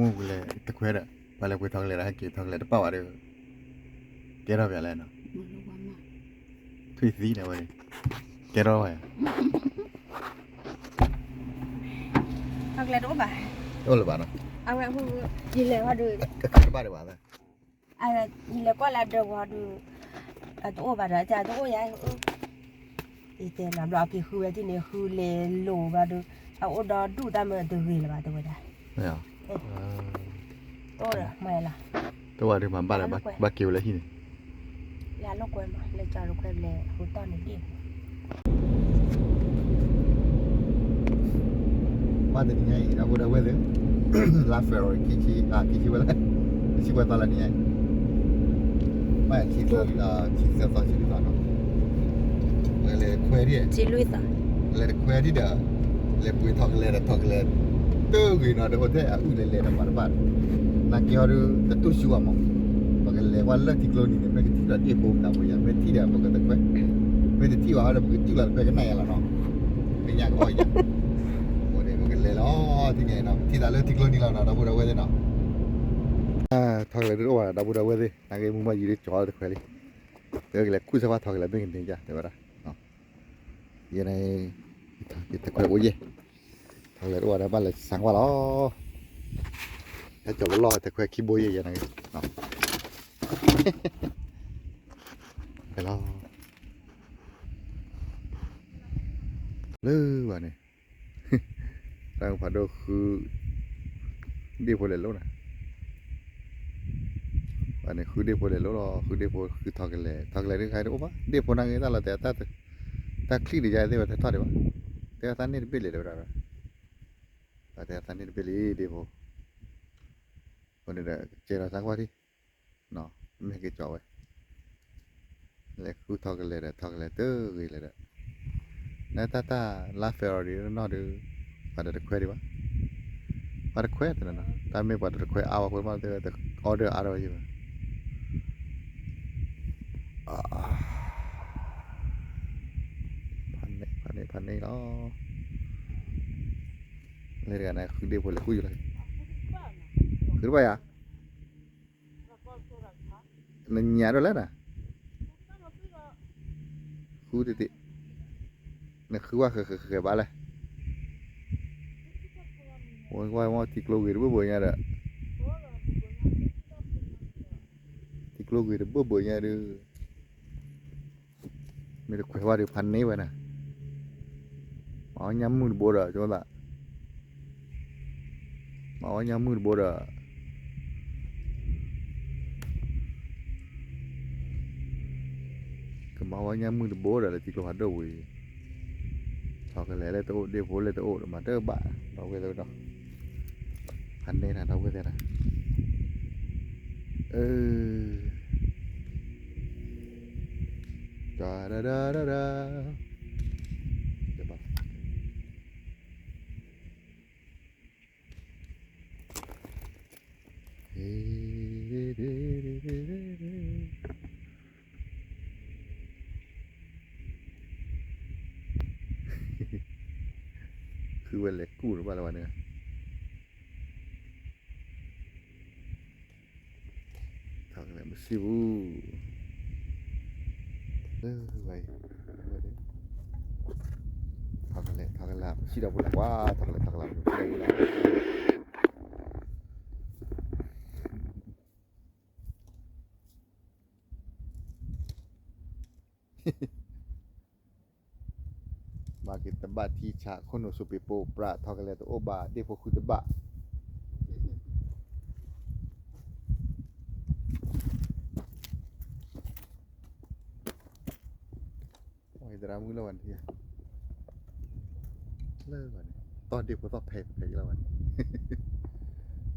မ့ၢ်လဲၤတခွဲဒီး ပှၤလဲၤပှ့ၤထီၣ်ကလဲၤဒီး ဟဲက့ၤထီၣ်ကလဲၤတပာ်ဘၣ်ဒီး ကဲထီၣ်ပယၤလဲၣ်နီၤ, ထွံၣ်သံန့ၣ်ဝဲ, ကဲထီၣ်ဝဲ, ထီၣ်ကလဲၤတအိၣ်ဘၣ်, တအိၣ်လၢၤဘၣ်နီၤ, အဝဲ, ယလဲၤဝဲဒီး, တဘၣ်ဒံးဘၣ်, ယလဲၤကွၢ်လၢဒၢးဝီဒီး, တအိၣ်ဘၣ်ဒီး တအိၣ်ယၤ ယတဲနၤဘျီ အက့ၤဃုဝဲဒ်န့ၣ် ဃုလဲၤလိာ်ဘၣ်ဒီး အအိၣ်ဒီဒူၣ်တၢ်မၢတဂ့ၤလၢၤဘၣ် တဲဝဲဒၣ်, တအိၣ်ဒီးမၤလီၤ, တအိၣ်ဒီးမၤဘၣ်လၢၤ ဘၣ်က့ၤဝဲလၢဟံၣ်န့ၣ်, လၢအလိာ်ကွဲမး လၢကၠီၤတခွဲဘျဲၣ် ဟိတၢ်န့ၣ်ဒ့ၣ် ဘၣ်တနံၤညါအံၤ ဒီပုၢ်ဒီဝဲၢ်သ့ၣ်, လါ February ခံဆံ, ခံဆံဝဲလၢ, တဆံဝဲသီလၢနံၤညါအံၤ, ဘၣ်ခံသီ, ခံသီ ဆံလွံၢ်သီနီၤ, ပကလဲၤခွဲဒ်, လဲၤတခွဲဒ်ဒီး, လဲၤပှ့ၤထီၣ်ကလဲၤဒီးထီၣ်ကလဲၤ, တဂ့ၤနီၤ ဒီးအိၣ်ထဲအအုၣ်လဲၤလဲၤတပၤတပၤ, နာ်က့အီၤဒီး တတူၢ်ဆူၣ်ဘၣ်မး, ပကလဲၤကွၢ်လၢထံကျိနံၤန့ၣ် မ့ၢ်ကထံၣ်ဒီးဒ့ၣ်ဖိကးပယၤ မ့ၢ်ထံၣ်ဒီးပကတခွဲ, မ့ၢ်တထံၣ်ဘၣ်ဟီဒီး ပကတူၢ်လီၤတခွဲကနၣ်ယၤလီၤနီၤ, မ့ၢ်ညါကအီၣ်ယၤ, အဃိန့ၣ် ပကလဲၤလီၤ, ထံၣ်န့ၣ်နီၤ ထံၣ်သးလၢထံကျိနံၤလီၤနီၤ ဒီပုၢ်ဒီဝဲၢ်သ့ၣ်နီၤ, ထီၣ်ကလဲၤတအိၣ်ဘၣ် ဒီပုၢ်ဒီဝဲၢ်သ့ၣ် နာ်က့မူမီၢ်ယံၤဒ်ကၠီတခွဲလံ, တဲကလဲၤခူၣ်စၢၤဖးထီၣ်ကလဲၤမ့ၢ်ကန့ၢ်ယၤ တဲဝဲဒၣ်, ယဲန့ၣ်, တခွဲအိၣ်ယဲၢ်, ထီၣ်ကလဲၤတအိၣ်ဘၣ်ဒီးဘၣ်လဲၤဆါကွၢ်လီၤ, ဟဲကၠီၤပလီၢ်တခွဲခံဘိယဲၢ်ယဲၢ်နာ်က့, လီၤ, လၢဘၣ်န့ၣ်, တၢ်ဖးဒိၣ်ဃု, ဒ့ၣ်ဖိလဲၤလိၤနၤ, ဘၣ်န့ၣ်ဃုဒ့ၣ်ဖိလဲၤလိၤလီၤ ဃုဒ့ၣ်ဖိဃုထီၣ်ကလဲၤ ထီၣ်ကလဲၤဒ်ခါတအိၣ်ဘၣ် ဒ့ၣ်ဖိနာ်က့တၢ်လီၤတဲာ်, တၢ်ချံၣ်ဒံးယါသ့ၣ်ဝဲတထီၣ်ဒံးဘၣ်, တဲသးန့ၣ်တဘ့ၣ်လံတဲဝဲဒၣ်, တဲသးန့ၣ်တဘ့ၣ်လံဒ့ၣ်ဖိ, အဃိန့ၣ်ဒီး ကဲထီၣ်သးကွၢ်ထံၣ်, မ့ၢ်က့ၤကၠီၤဝဲ, လဲၤဃုထီၣ်ကလဲၤဒီး ထီၣ်ကလဲၤတဂ့ၤလဲၣ်ဒီး, နတၢ်တၢ်လါ February နီၢ်ဒုး, ပှၤတတခွဲဒံးဘၣ်, ပှၤတခွဲတနီၤနီၤ တၢ်မ့ၢ်ပှၤတတခွဲအါဝဲဖိမး တဲဝဲ order အါထီၣ်ဝဲယံၤဘၣ်, ဖးန့ၢ် ဖးန့ၢ်လီၤ, လဲၤတဂၤန့ၣ် ဃုဒ့ၣ်ဖိလဲၤဃုယံၤလီၤ, ဃုတဘၣ်ယၤ နညါဒိၣ်လဲၣ်နၤ, ဃုတ့ၢ်တ့ၢ်, နဃုဝဲဃဲဃဲဃဲဘၣ်လဲၣ်, ဝဲဝဲထံကျိဂ့ၤတဘၣ်ဘၣ်ညါဒီး, ထံကျိဂ့ၤတဘၣ်ဘၣ်ညါဒီး မ့ၢ်တခွဲးဝဲဒီးဖးန့ၢ်ဝဲန့ၣ်, မၤဝဲညၣ်မုၢ်တဘိဒီး ကၠိသး, မၤဝဲညၣ်မုၢ်တဘိဒီး, ကမၤဝဲညၣ်မုၢ်တဘိဒီး လၢထံကျိဖးဒိၣ်ပူၤအံၤ, ထီၣ်ကလဲၤလၢတအိၣ် ဒ့ၣ်ဖိလၢတအိၣ်ဒီး မၤတဘၣ် ဒီပုၢ်ဝဲၢ်သ့ၣ်ဒီး, ဖးန့ၢ်နၤ ဒီပုၢ်ဝဲၢ်သ့ၣ်နၤ, အၢ တဒါဒါဒါဒါ, ဃုဝဲလဲၤကူၣ်တဘၣ်လၢၤဘၣ်န့ၣ် ထီၣ်ကလဲၤမစံပူၤ, လၢဝဲအံၤ, ထီၣ်ကလဲၤ ထီၣ်ကလဲၤမစံဒီပုၢ်လၢၤကွၢ်, ထီၣ်ကလဲၤ ထီၣ်ကလဲၤမစံဒီပုၢ်လၢၤ, မၤက့ၤတဘၣ်ထံဆး ခိၣ်နူာ်စူးပ့ၤပိာ်ပြး ထီၣ်ကလဲၤတအိၣ်ဘၣ် ဒ့ၣ်ဖိဃုတဘၣ် သရၣ်မုၣ်လၢဝဲန့ၣ်, လၢဝဲန့ၣ် တီၢ်ဒ့ၣ်ဖိသီၣ်ဖဲးဖဲးလၢဝဲန့ၣ်,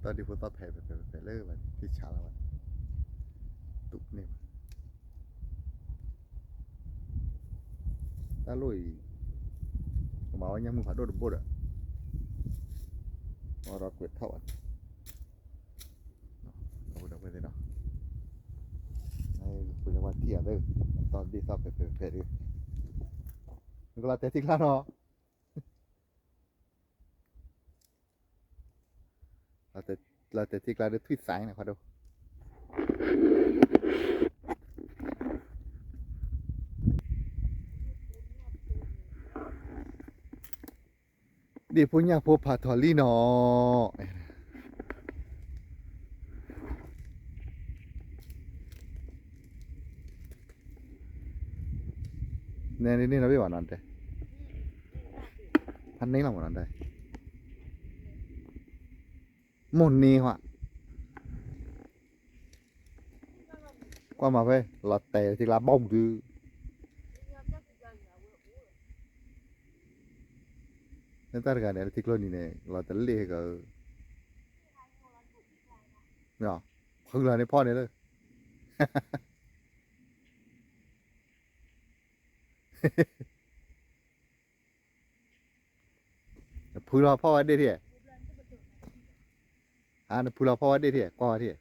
တီၢ်ဒ့ၣ်ဖိသီၣ်ဖဲးဖဲးဖဲးဖဲးလၢဝဲန့ၣ် ထံဆးလၢဝဲန့ၣ်, တူၢ်န့ၢ်ဘၣ် တၢ်လိၣ်အံၤ, ကမၤဝဲညၣ်မုၢ်ဖးဒိၣ်တဘိဒီး, အီၤဒီးကွဲးထီၣ်ဘၣ်, ဒီပုၢ်ဒီဝဲၢ်သ့ၣ်ဒီး, ပှၤလၢပှၤထံၣ်အသး, တီၢ်ဒ့ၣ်သီၣ်ဖဲးဖဲးဖဲးဖဲးဒုး, နကလီၤတဲာ်ထံကျါနီၤ, လီၤတဲာ် လီၤတဲာ်ထံကျါဒုးထွံၣ်သးန့ၣ် ခွါဒိၣ် ဒ့ၣ်ဖိညၣ်ဖိဖးထီၣ်လံနီၤ, နဲန့ၣ်နီၤဘ့ၣ်ဘၣ်နီၤတဲ, ဖးန့ၢ်လီၤမနီၤတဲ, မိၢ်န့ၢ်ဟါ ကွၢ်မၤဖဲ လီၤတဲာ်ထံကျါဘီမုၢ်ဒုး, လၢတၢ်တဂၤန့ၣ် လၢထံကျိနံၤန့ၣ် လီၤတလ့ၣ်က, ဖုလီၤန့ၣ်ဖီၣ်န့ၣ်လၢ နဖုလီၤဖီၣ်ဝဲဒ့ၣ်ထံၣ်, နဖုလီၤဖီၣ်ဝဲဒ့ၣ်ထံၣ် ကွၢ်ဝဲထံၣ်,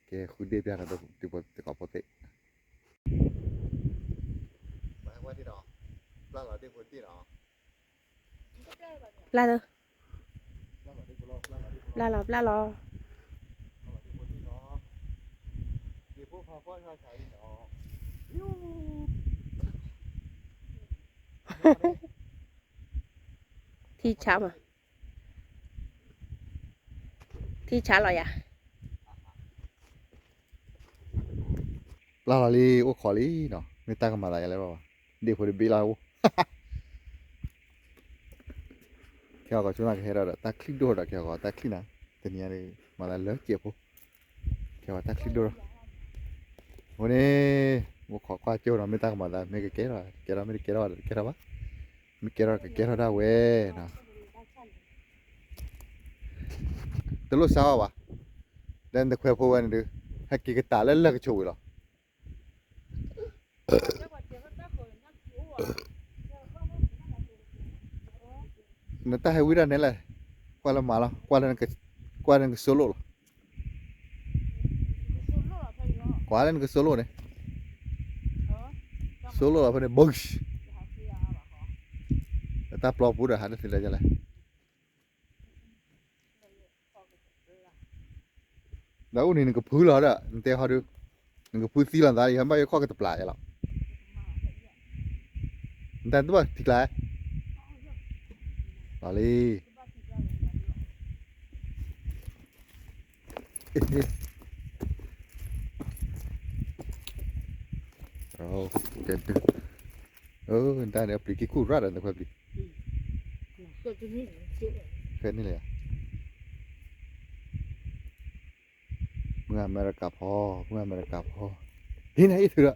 ကဲဃုဒ့ၣ်ပျၢ်ဒီး တကိးဖိသ့ၣ်, ပျၢ်လီၤဒ့ၣ်ဖိတ့ၢ်နီၤ, ပျၢ်လီၤ, ပျၢ်လီၤ, ပျၢ်လီၤ, ထံဆါမး, ထံဆါလီၤယၤ, ပျၢ်လီၤလံ အိၣ်ခိးလံနီၤ မ့ၢ်တၢ်ကမၤသးယၤလဲၣ်ဘၣ်, ဒ့ၣ်ဖိတဘ့ၣ်လီၤအိၣ်, ခဲအံၤကီးဆိကမိၣ်ကဟဲဒီးတၢ်ချံၣ်ဒိၣ်ဒီး ခဲအံၤကီးတၢ်ချံၣ်နၤ, တနံၤညါဒီး မၤသးလၢကဲးဖိ, ခဲအံၤတၢ်ချံၣ်ဒိၣ်လီၤ, အဃိန့ၣ် အိၣ်ခိးကွၢ်ကၠိနီၤ မ့ၢ်တၢ်ကမၤသး မ့ၢ်ကကဲထီၣ် ကကဲထီၣ် မ့ၢ်တကဲထီၣ်ဘၣ် တကဲထီၣ်ဘၣ်, မ့ၢ်ကဲထီၣ်ကကဲထီၣ်ဒၣ်ဝဲနီၤ, တလိၣ်စါအီၤဘၣ်, လၢနတခွဲးဖိဝဲန့ၣ်ဒုး ဟဲက့ၤကတၢ်လၢလၢၢ်ကဆိးဝံၤလီၤ နတၢ်ဟဲဝံဒၣ်နဲလဲၣ်, ကွၢ်လၢမၤလီၤ, ကွၢ်လၢနကစိလိၣ်လီၤ, ကွၢ်လၢနကစိလိၣ်န့ၣ်, စိလိၣ်လီၤဖဲန့ၣ် ဘုၣ်, တၢ်ပျီပူၤဒီးဟးတသ့လၢၤလဲၣ် ဒီးအိၣ်န့ၣ်နကဖုလီၤဒီး နတဲဟီဒုး, နကဖုသံလီၤသး ယဟဲဘၣ်ယခီၣ်ကတပျၢ်ယလီၤ, နတၢ်တဘၣ်ထံကျါ, လီၤလံ, တၢ်န့ၣ်အပျံၤက့ၤခူၣ်ရၣ်ဒီး နခွဲပျံၤ, ဖဲန့ၣ်လဲၣ်, မုၢ်အမဲရကၤဖီ, မုၢ်အမဲရကၤဖီ, ဟံးန့ၣ်အံၤထုးဒီး သရ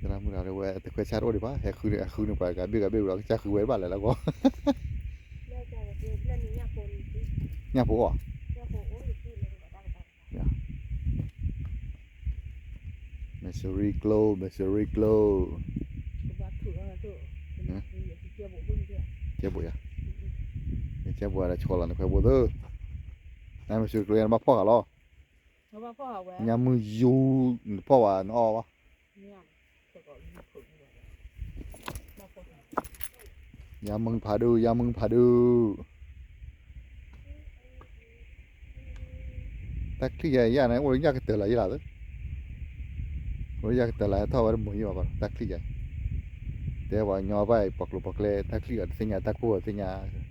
ၣ်မုၣ်တဂၤဝဲ တခွဲးဆါတအိၣ်ဒံးဘၣ်, ဟဲဃုန့ၣ် ဟဲဃုန့ၣ်ပှၤဂၤဘ့ၣ်ဂၤဘ့ၣ်ဝံၤဒီး ကစၢ်ဃုဝဲဘၣ်လဲၣ်လၢဂီၢ်, ညၣ်ဖိအီၤ, မဲၣ်စရံကျိ မဲၣ်စရံကျိ, ကဲဘိးယၤ, ကဲဘိးယၤဒီး ဆီလီၤနခွဲးဘိသၢ, နမဲၣ်စရံကျိယၤ နဘၣ်ဖီၣ်ဃာ်လီၤ, ညါမုၢ်ယူၤ နဖီၣ်ဝဲ နအီၣ်ဘၣ် ယၤမုၢ်ဖးဒိၣ် ယၤမုၢ်ဖးဒိၣ်, တၢ်ချံၣ်ယၤယၤန့ၣ် အိၣ်လၢယၤကတၢၢ်လီၤယလီၤသၢ, အိၣ်လၢယၤကတၢၢ်လီၤ ဟဲထီၣ်ဝဲတမုာ်ယဘၣ် တၢ်ချံၣ်ယၤ, တဲပှၤကညီဘၣ်အံၤ ပှၤကျိၤပှၤကျဲ တၢ်ချံၣ်အီၤတသ့ၣ်ညါ တၢ်ကိၢ်အီၤတသ့ၣ်ညါ, ဟ့ၣ် ဒ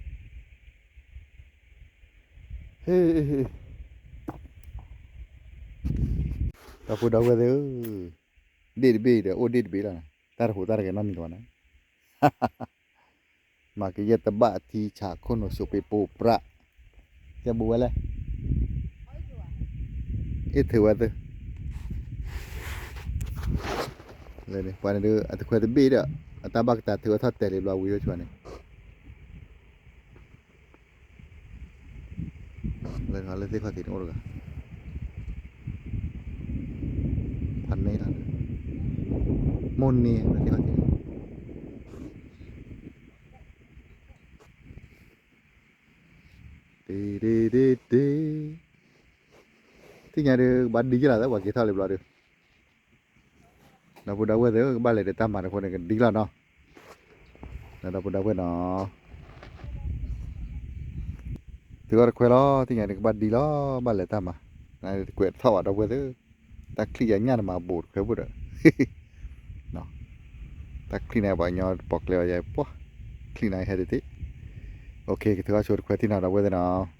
ီပုၢ်ဒီဝဲၢ်သ့ၣ်ဧၢ, ဒ့ၣ်တဘ့ၣ်ဒီး အိၣ်ဒ့ၣ်တဘ့ၣ်လီၤ, တၢ်တဟူးတၢ်တဂဲၤနီတမံၤလၢၤဘၣ်န့ၣ်, မၤကယဲၢ်တဘၣ်ထံဆးခိၣ်နူာ်စိးပ့းပိပြး, ကဲဘူးဝဲလဲၣ်, အ့ၣ်ထုးဝဲသၢ, လၢန့ၣ် ပှၤန့ၣ်ဒီး အတခွဲးတဘ့ၣ်ဒီး အတၢ်ဘၣ်ကတၢၢ်ထုးဝဲထီၣ်တဲာ်လံဘျီဝံၤဝဲဆိန့ၣ် လၢလၢသ့ၣ်ခီၣ်ထံးန့ၣ်အိၣ်တဂၤ, ဖးန့ၢ်လီၤ, မိၢ်န့ၢ်လၢသ့ၣ်ခီၣ်ထံးန့ၣ်, တ့တ့တ့တ့, သ့ၣ်ညါဒီး ဘၣ်ဒံကလၢ်သၢ ပှၤက့ၤထီၣ်လံဘျီဒီး ဒီပုၢ်ဒီဝဲၢ်သ့ၣ်ဧၢ, ကဘၣ်လဲၤဒီးတၢ်မၤတဃိန့ၣ် ကဒ်လီၤနီၤ, ဒီပုၢ်ဒီဝဲၢ်နီၤ, သုဂီၢ်တခွဲးလီၤ သ့ၣ်ညါန့ၣ် ကဘၣ်ဒ်လီၤ, ဘၣ်လဲၤတၢ်မၤ, နကွဲးတထီၣ်ဘၣ်ဒီပုၢ်ဝဲၢ်သ့ၣ်, တၢ်ချံၣ်ယညၣ်နမၤဘူးတခွဲးဖိဒီး တၢ်ချံၣ်န့ၣ် ပှၤကညီပီၣ်ကျဲအီၤယဲပှၤ, ချံၣ်န့ၣ်ဟဲတသ့, ကသုဂီၢ်ဆိတခွဲးထံၣ်နီၤ ဒီပုၢ်ဝဲၢ်သ့ၣ်နီၤ.